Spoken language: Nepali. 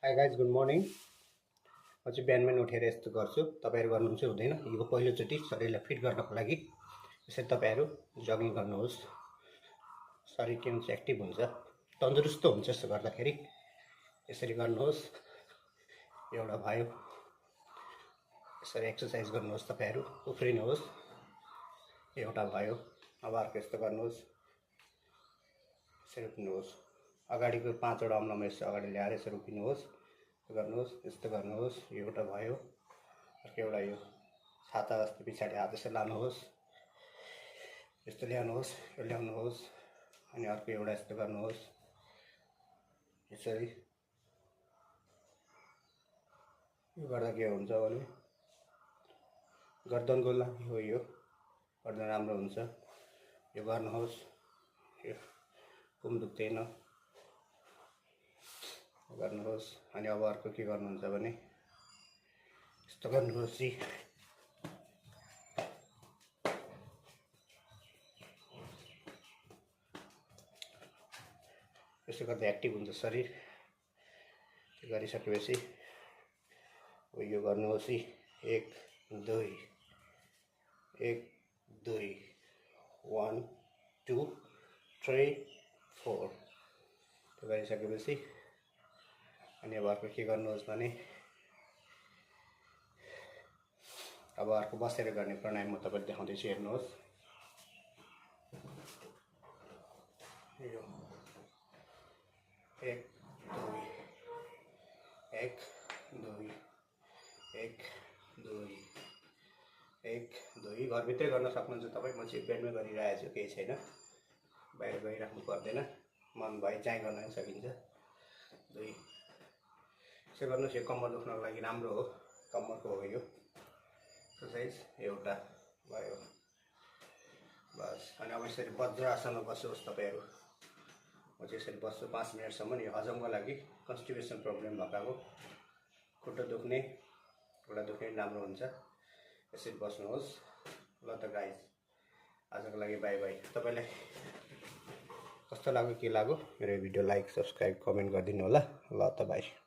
Hi guys good morning. म चाहिँ बिहान उठेर यस्तो गर्छु। तपाईँहरू गर्नुहुन्छ हुँदैन? यो पहिलोचोटि शरीरलाई फिट गर्नको लागि यसरी तपाईँहरू जगिङ गर्नुहोस्। शरीर के हुन्छ, एक्टिभ हुन्छ, तन्दुरुस्त हुन्छ। यसो गर्दाखेरि यसरी गर्नुहोस्। एउटा भयो, यसरी एक्सर्साइज गर्नुहोस्। तपाईँहरू उफ्रिनुहोस्। एउटा भयो। अब अर्को यस्तो गर्नुहोस्, यसरी उफ्रिनुहोस्। अगाडिको 5 वटा अम्लमा यसो अगाडि ल्याएर यसरी उफ्रिनुहोस्, गर्नुहोस्। यस्तो गर्नुहोस्। यो एउटा भयो। अर्को एउटा यो छाता जस्तो पछाडि हात यसो लानुहोस्, यस्तो ल्याउनुहोस्, यो ल्याउनुहोस्। अनि अर्को एउटा यस्तो गर्नुहोस्, यसरी। यो गर्दा के हुन्छ भने गर्दनको लागि हो, यो गर्दा राम्रो हुन्छ। यो गर्नुहोस्। यो कुम दुख्दैन, गर्नुहोस्। अनि अब अर्को के गर्नुहुन्छ भने यस्तो गर्नुहोस्। यसो गर्दा एक्टिभ हुन्छ शरीर। त्यो गरिसकेपछि यो गर्नुहोस्। 1 2 1 2 1 2 3 4 त्यो गरिसकेपछि अनि अब अर्को के गर्नुहोस् भने अब अर्को बसेर गर्ने प्राणायाम म तपाईलाई देखाउँदैछु, हेर्नुहोस्। यो 1 2 1 2 1 2 1 2 घरभित्रै गर्न सक्नुहुन्छ तपाईँ। म चाहिँ बेडमै गरिरहेको छु, केही छैन, बाहिर गइराख्नु पर्दैन। मन भए चाहिँ गर्न सकिन्छ। 2 यसो गर्नुहोस्। यो कम्मर दुख्नको लागि राम्रो हो, कम्मरको हो यो एक्सर्साइज। एउटा भयो, बस। अनि अब यसरी वज्रासनमा बस्नुहोस् तपाईँहरू। म चाहिँ यसरी बस्छु 5 मिनटसम्म। यो हजमको लागि, कन्स्टिपेसन प्रब्लम भएको, खुट्टा दुख्ने, खुट्टा दुख्ने राम्रो हुन्छ। यसरी बस्नुहोस्। ल त गाइज, आजको लागि बाई बाई। तपाईँलाई कस्तो लाग्यो, के लाग्यो, मेरो भिडियो लाइक, सब्सक्राइब, कमेन्ट गरिदिनु होला। ल त बाई।